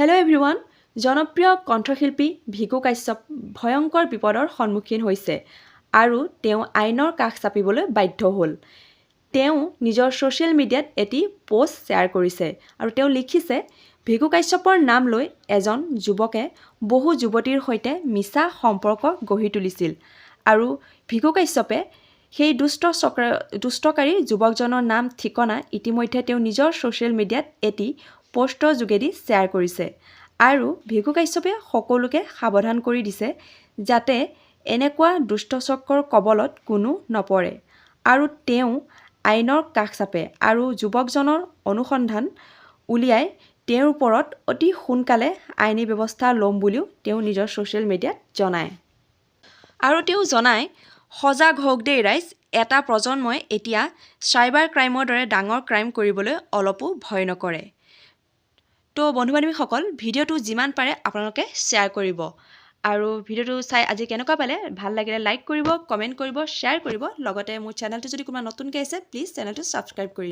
Hello' everyone, জনপ্ৰিয় কণ্ঠশিল্পী ভৃগু কাশ্যপ ভয়ংকৰ বিপদৰ সন্মুখীন হৈছে আৰু তেওঁ আইনৰ কাষ চাপিবলৈ বাধ্য হ'ল। তেওঁ নিজৰ ছ'চিয়েল মিডিয়াত এটি প'ষ্ট শ্বেয়াৰ কৰিছে আৰু তেওঁ লিখিছে, ভৃগু কাশ্যপৰ নাম লৈ এজন যুৱকে বহু যুৱতীৰ সৈতে মিছা সম্পৰ্ক গঢ়ি তুলিছিল আৰু ভৃগু কাশ্যপে সেই দুষ্ট চক্ৰ দুষ্টকাৰী যুৱকজনৰ নাম, ঠিকনা ইতিমধ্যে তেওঁ নিজৰ ছ'চিয়েল মিডিয়াত এটি প'ষ্টৰ যোগেদি শ্বেয়াৰ কৰিছে আৰু ভৃগু কাশ্যপে সকলোকে সাৱধান কৰি দিছে যাতে এনেকুৱা দুষ্ট চক্ৰৰ কবলত কোনো নপৰে আৰু তেওঁ আইনৰ কাষ চাপে আৰু যুৱকজনৰ অনুসন্ধান উলিয়াই তেওঁৰ ওপৰত অতি সোনকালে আইনী ব্যৱস্থা ল'ম বুলিও তেওঁ নিজৰ ছ'চিয়েল মিডিয়াত জনায়। আৰু তেওঁ জনায়, সজাগ হওক দেই ৰাইজ, এটা প্ৰজন্মই এতিয়া চাইবাৰ ক্ৰাইমৰ দৰে ডাঙৰ ক্ৰাইম কৰিবলৈ অলপো ভয় নকৰে। তো বন্ধু বান্ধৱীসকল, ভিডিঅ'টো যিমান পাৰে আপোনালোকে শ্বেয়াৰ কৰিব আৰু ভিডিঅ'টো চাই আজি কেনেকুৱা পালে, ভাল লাগিলে লাইক কৰিব, কমেণ্ট কৰিব, শ্বেয়াৰ কৰিব। লগতে মোৰ চেনেলটো যদি কোনোবা নতুনকৈ আহিছে, প্লিজ চেনেলটো ছাবস্ক্ৰাইব কৰি